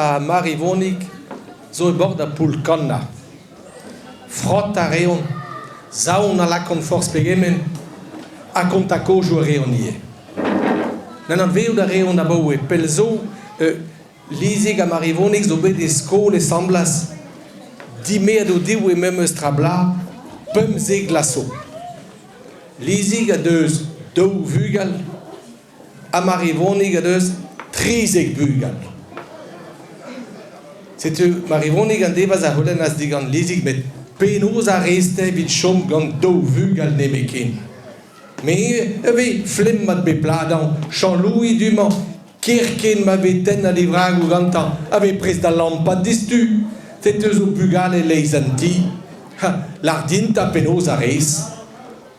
Ha Marivonig zo e bord ar poull-kannañ. Frot a reont, saon a lakaont forzh pegement ha kontañ kozioù a reont ivez. N'anavezout a reont abaoe pell zo Lizig ha Marivonig zo bet e skol e Sant-Blas. Dimeet o-div e memes tra bloaz, 15 vloaz zo. Lizig a deus daou vugel Ha Marivonig a deus 13 bugel. Setu Marivonig an devez a c'houlennas digant Lizig met penaos a rez-te evit chom gant daou vugel nemetken? Me e vez flemmat bep pladañ, Jean-Louis du-mañ, kerkent ma vez tennet e vragoù gantañ, a vez prest da lampat diouzhtu. Setu zo bugale leizh an ti. Ha, lâr din 'ta penaos a rez.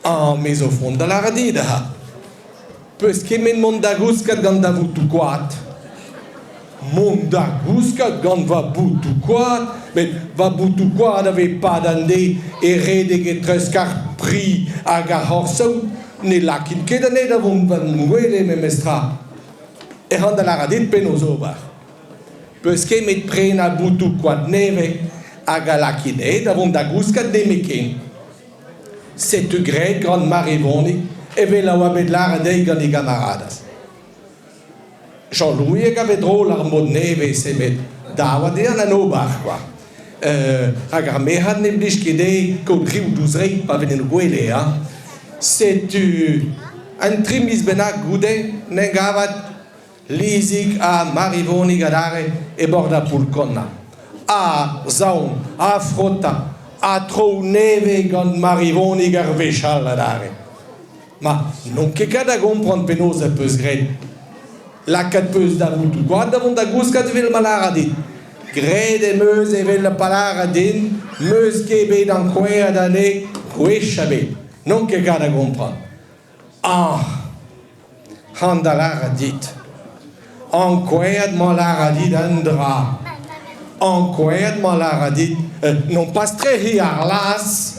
Ah, me zo front da lâret dit, ha. Peus kement mont da gousket gant da votoù-koad? Mont da gousket gant va botoù-koad? Met va botoù-koad a vez pad an deiz é redek etreuzk ar pri hag ar c'horsoù. Ne lakin ket anezhe da vont war ma gwele memestra. Ec'h an da lâret dit penaos ober. Peus ket met prenañ botoù-koad nevez hag a lakin anezhe da vont da gousket nemetken. Setu graet gant Marivonig evel a oa bet lâret dezhi gant e gamaradez. Jean-Louis a gave drol ar mod nevez-se met dav oa dezhañ an ober kwa. Rak ar merc'hed ne blij ket dezhe kaout riv d'o zreid pa vez en o gwele hañ. Setu un tri miz bennak goude n'en gavad Lizig ha Marivonig adarre e bord ar poull-kannañ. Ha saon, ha frotañ, ha traoù nevez gant Marivonig ar wech all adarre. Ma, n'on ket kat da gompren penaos ez peus graet. Lakaet 'peus da votoù-koad da vont da gouskat evel ma lâra dit. Graet em eus evel pa lâra din, 'meus ket bet ankouaet anezhe gwech ebet. N'on ket kat da gompren. Ah! C'han da lâret dit. Ankouaet 'mañ lâret dit un dra. Ankouaet 'mañ lâret dit nompas trec'hiñ ar las.